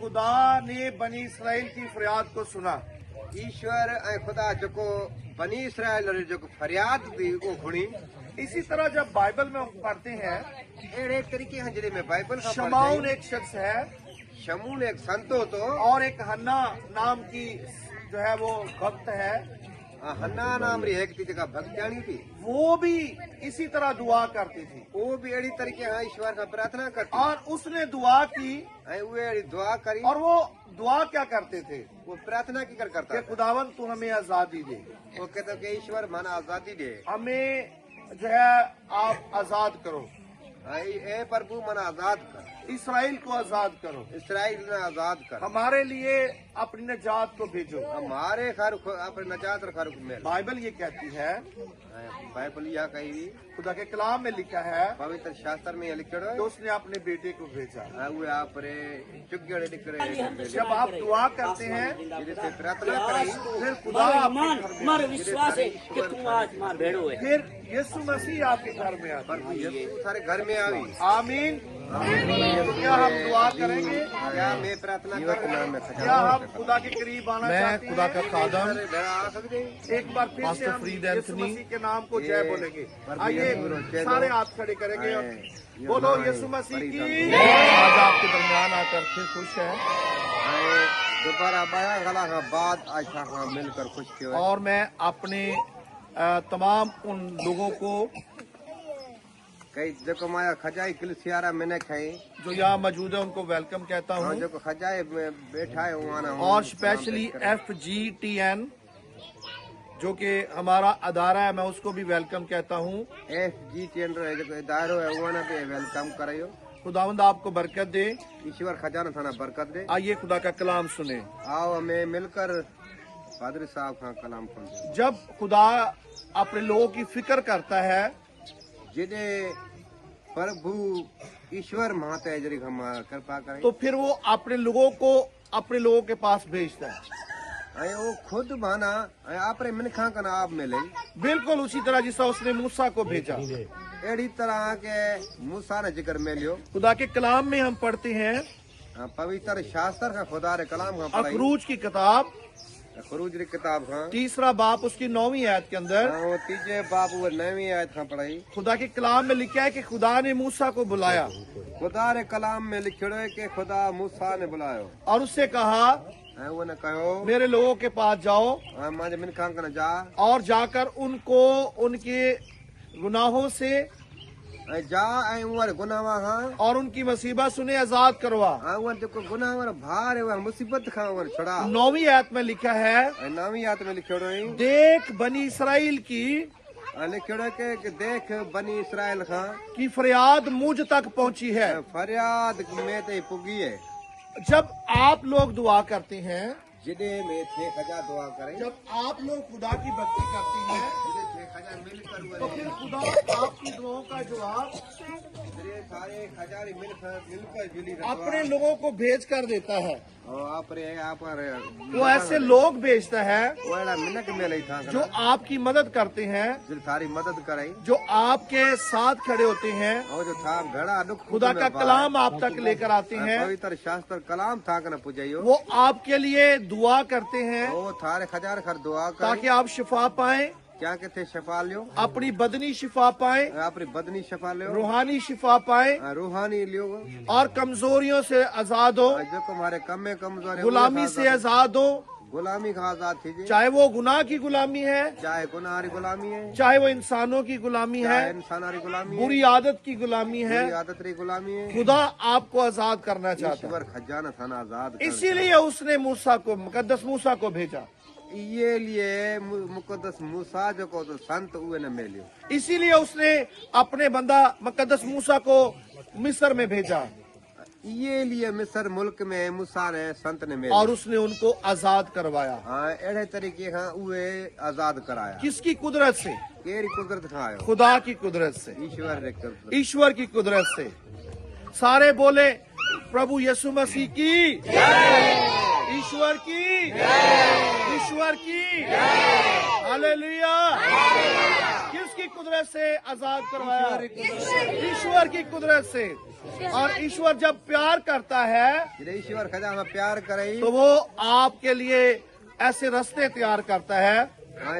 खुदा ने बनी इसराइल की फरियाद को सुना। ईश्वर ऐं खुदा जेको बनी इसराइल रे जेको फरियाद थी उहो खुणी। इसी तरह जब बाइबल में हम पढ़ते हैं, अहिड़े तरीके खां जॾहिं मैं बाइबल खां शमाउन एक शख्स है शमून एक संतो तो और एक हन्ना नाम की जो है वो भक्त है। हन्ना नाम री एक थी जेका भक्तियाणी थी, वो भी इसी तरह दुआ करती थी। वो भी अहिड़ी तरीके खां ईश्वर खां प्रार्थना करती और उसने दुआ की ऐं उहे अहिड़ी दुआ करी। और वो दुआ क्या करते थे? वो प्रार्थना की कर करता कि खुदावन तू हमें आजादी दे, वो कहते कि ईश्वर माना आजादी दे, हमें जो है आप आजाद करो, ए प्रभु माना आजाद कर, इसराइल को आजाद करो, इसराइल ने आजाद कर, हमारे लिए अपनी नजात को भेजो, हमारे घर अपने नजात घर को मिल। बाइबल ये कहती है, बाइबल यह कही, खुदा के कलाम में लिखा है, पवित्र शास्त्र में लिखो कि उसने अपने बेटे को भेजा। जब आप दुआ करते हैं, प्रार्थना करें, फिर खुदा आपके घर में, विश्वास है कि तू आज मां भेड़ो है, फिर यीशु मसीह आपके घर में आता है, यीशु सारे घर में आवी। आमीन। तो क्या हम दुआ करेंगे? क्या मैं प्रार्थना करूं? क्या हम खुदा के करीब आना चाहते हैं? मैं खुदा का खादम एक बार फिर से हम यीशु मसीह के नाम को जय बोलेंगे। आइए सारे हाथ खड़े करेंगे और बोलो यीशु मसीह की। आज आपके दरमियान आकर फिर खुश है, दोबारा बाया गला बाद आज मिलकर खुश थे। और मैं अपने तमाम उन लोगों को कई जो माया खजाई कलसियारा मैंने खाई जो यहाँ मौजूद है उनको welcome कहता हूँ, जो खजाई बैठा है वहाँ, और स्पेशली FGTN जो कि हमारा अदारा है, मैं उसको भी welcome कहता हूँ। FGTN जो इदारो है वहाँ भी welcome करायो। खुदावंद आपको बरकत दे, ईश्वर खजाना थाना बरकत दे। आइए खुदा का कलाम सुने। आओ हमें मिलकर पादरी साहब का कलाम सुने। जब खुदा अपने लोगों की फिक्र करता है, जिन्हें प्रभु ईश्वर माता जरी हम कृपा करें, तो फिर वो अपने लोगों को अपने लोगों के पास भेजता है। वो खुद माना आपरे मिनखा का आप मिले, बिल्कुल उसी तरह जैसा उसने मूसा को भेजा, एड़ी तरह के मूसा ने जिक्र मिलियो। खुदा के कलाम में हम पढ़ते हैं, पवित्र शास्त्र का खुदा रे कलाम का अखरूज की किताब, खरूज री किताब खां तीसरा बाप उसकी 9वीं आयत के अंदर, वो तीजे बाप वो 9वीं आयत खां पढ़ाई। खुदा के कलाम में लिखा है कि खुदा ने मूसा को बुलाया। खुदा रे कलाम में लिखियो है कि खुदा मूसा ने बुलायो और उससे कहा, वो ने कहो मेरे लोगों के पास जाओ, मांजे मिनखां कने जा, और जाकर उनको उनके गुनाहों से जा ऐं गुनाह खां और उनकी मुसीबत सुने आजाद करवा, गुनाह भार मुसीबत खां छुड़ा। 9वीं आयत में लिखा है, 9वीं आयत में लिखियो है, देख बनी इसराइल की, लिखियो है कि देख बनी इसराइल खां की फरियाद मुझ तक पहुंची है, फरियाद में ते पुगी है। जब आप लोग दुआ करते हैं, जिदे में थे खजा दुआ करें, जब आप लोग खुदा की भक्ति करते हैं, तो फिर खुदा आपकी दुआओं का जवाब अपने लोगों को भेज कर देता है। वो ऐसे लोग भेजता है जो आपकी मदद करते हैं, सारी मदद कराई, जो आपके साथ खड़े होते हैं, और जो था खुदा का कलाम आप तक लेकर आते हैं, पवित्र शास्त्र कलाम था न पुजाइयो, वो आपके लिए दुआ करते हैं, वो थारे खजार खर दुआ ताकि आप शिफा पाएं। क्या कहते शिफा लियो, अपनी बदनी शिफा पाएं, अपनी बदनी शिफा लियो, रूहानी शिफा पाएं, रूहानी लियो, और कमजोरियों से आजाद हो, जो तुम्हारे कम में कमजोर, गुलामी से आजाद हो, गुलामी का आजाद थी, चाहे वो गुनाह की गुलामी है, चाहे गुनाह की गुलामी है, चाहे वो इंसानों की गुलामी है, इंसानों की गुलामी, बुरी आदत की गुलामी है, आदत की गुलामी है, खुदा आपको आजाद करना चाहता है। खजाना थाना आजाद, इसीलिए उसने मूसा को, मुकद्दस मूसा को भेजा। ये लिए मुकद्दस मूसा जो को तो संत उहे न मिलियो, इसीलिए उसने अपने बंदा मुकद्दस मूसा को मिस्र में भेजा। ये लिए मिस्र मुल्क में मूसा ने संत ने मिलियो और उसने उनको आजाद करवाया। हाँ, अहिड़े तरीके खां उहे आजाद कराया। किसकी कुदरत से? केरी कुदरत खां आयो? खुदा की कुदरत से, ईश्वर की कुदरत से। सारे बोले प्रभु यीशु मसीह की, ईश्वर की। ईश्वर की। हालेलुया। किसकी कुदरत से आजाद करवाया? ईश्वर की कुदरत से। और ईश्वर जब प्यार करता है ईश्वर खुदा में प्यार करे तो वो आपके लिए ऐसे रास्ते तैयार करता है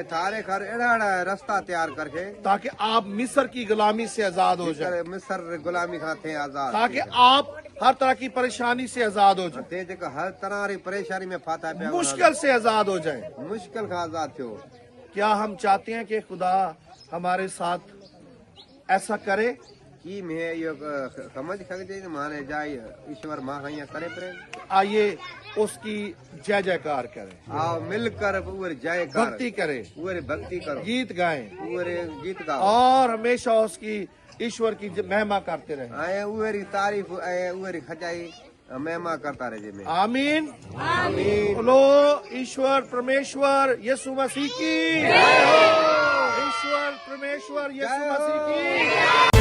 थारे घर अहिड़ा रास्ता तैयार करके ताकि आप मिस्र की गुलामी से आजाद हो जाए, मिस्र गुलामी खां थे आजाद, ताकि आप हर तरह की परेशानी से आजाद हो जाए, ते जेको हर तरह री परेशानी में फाथा पिया, मुश्किल से आजाद हो जाए, मुश्किल खां आजाद थियो। क्या हम चाहते हैं कि खुदा हमारे साथ ऐसा करे? की में यो समझ सघजे त माने जाए ईश्वर मां खां ईअं करे प्रेम। आइए उसकी जय जयकार करें, आओ मिलकर उहे जयकार, भक्ति करें, उहे भक्ति करो, गीत गाएं, उहे गीत गाओ और हमेशा उसकी ईश्वर की महिमा करते रहें, ऐं उहे री तारीफ ऐं उहे री खजाई महिमा करता रहे में। आमीन। बोलो ईश्वर परमेश्वर यीशु मसीह की, ईश्वर परमेश्वर यीशु मसीह की।